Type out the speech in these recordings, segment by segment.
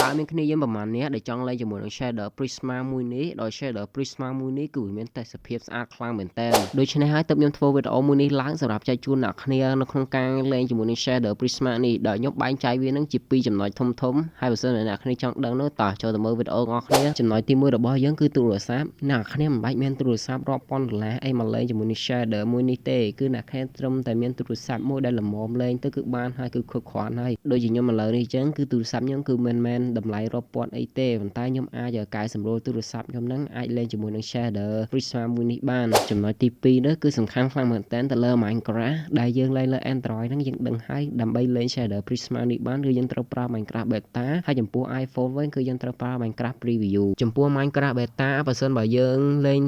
តើមានគ្នាយើងប្រហែលអ្នកដែលចង់លេងជាមួយនឹង Shader Prisma មួយនេះដោយ Shader Prisma មួយនេះគឺវាមានទេសភាពស្អាតខ្លាំងមែនទែនដូច្នេះហើយទើបខ្ញុំធ្វើវីដេអូមួយនេះឡើងសម្រាប់ចែកជូនអ្នកគ្នានៅក្នុងការលេងជាមួយនឹង Shader Prisma នេះដោយខ្ញុំបែងចែកវានឹងជាពីរចំណុចធំធំហើយបើសិនជាអ្នកគ្នាចង់ដឹងនោះតោះចូលទៅមើលវីដេអូរបស់គ្នាចំណុចទី1របស់យើងគឺទូរស័ព្ទអ្នកគ្នាមិនបាច់មានទូរស័ព្ទរាប់ពាន់ដុល្លារអីមកលេងជាមួយនឹង Shader មួយនេះទេគឺអ្នកគ្នាត្រឹមតែមានទូរស័ព្ទមួយដែលល្មមលេងទៅគឺបានហើយគឺគ្រប់គ្រាន់ហើយដូចជាខ្ញុំឥឡូវនេះអញ្ចឹងគឺទូរស័ព្ទខ្ញុំគឺមិនមែនតម្លៃរាប់ពាន់អីទេប៉ុន្តែខ្ញុំអាចកែសម្រួលទូរស័ព្ទខ្ញុំហ្នឹងអាចលេងជាមួយនឹង Shader Prisma មួយនេះបានចំណុចទី2នោះគឺសំខាន់ខ្លាំងមែនទែនទៅលើ Minecraft ដែលយើងលេងលើ Android ហ្នឹងយើងដឹងហើយដើម្បីលេង Shader Prisma នេះបានគឺយើងត្រូវប្រើ Minecraft Beta ហើយចំពោះ iPhone វិញគឺយើងត្រូវប្រើ Minecraft Preview ចំពោះ Minecraft Beta បើសិនបើយើងលេង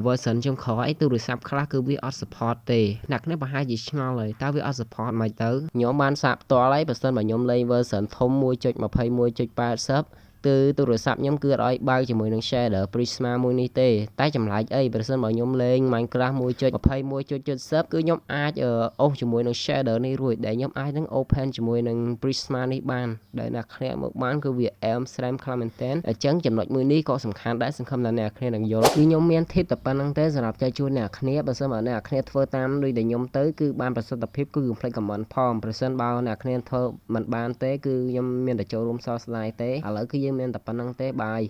version ចុងក្រោយទូរស័ព្ទខ្លះគឺវាអត់ support ទេអ្នកគ្នាប្រហែលជាឆ្ងល់ហើយតើវាអត់ support មិនទៅខ្ញុំបានសាកផ្ទាល់ហើយបើសិនបើខ្ញុំលេង version ធំ1.21.80គឺទូរស័ព្ទខ្ញុំគឺអត់ឲ្យបើកជាមួយនឹង Shader Prisma មួយនេះទេតែចម្លែកអីប្រសិនបើខ្ញុំលេង Minecraft 1.21.70គឺខ្ញុំអាចអូសជាមួយនឹង Shader នេះរួចដែលខ្ញុំអាចនឹង open ជាមួយនឹង Prisma នេះបានដែលអ្នកគ្នាមកបានគឺវាអែមស្រែមខ្លាំងមែនទែនអញ្ចឹងចំណុចមួយនេះក៏សំខាន់ដែរសង្ឃឹមថាអ្នកគ្នានឹងយល់គឺខ្ញុំមាន tip តែប៉ុណ្្នឹងទេសម្រាប់ចែកជូនអ្នកគ្នាបើសិនបើអ្នកគ្នាធ្វើតាមដូចដែលខ្ញុំទៅគឺបានប្រសិទ្ធភាពគឺកុំភ្លេច comment ផងប្រសិនបើអ្នកគ្នាធ្វើមិនបានទេគឺខ្ញុំមានតែចូលរួមសោកស្ដាយទេឥឡូវគឺយើងមានតែប៉ុណ្្នឹងទេbye.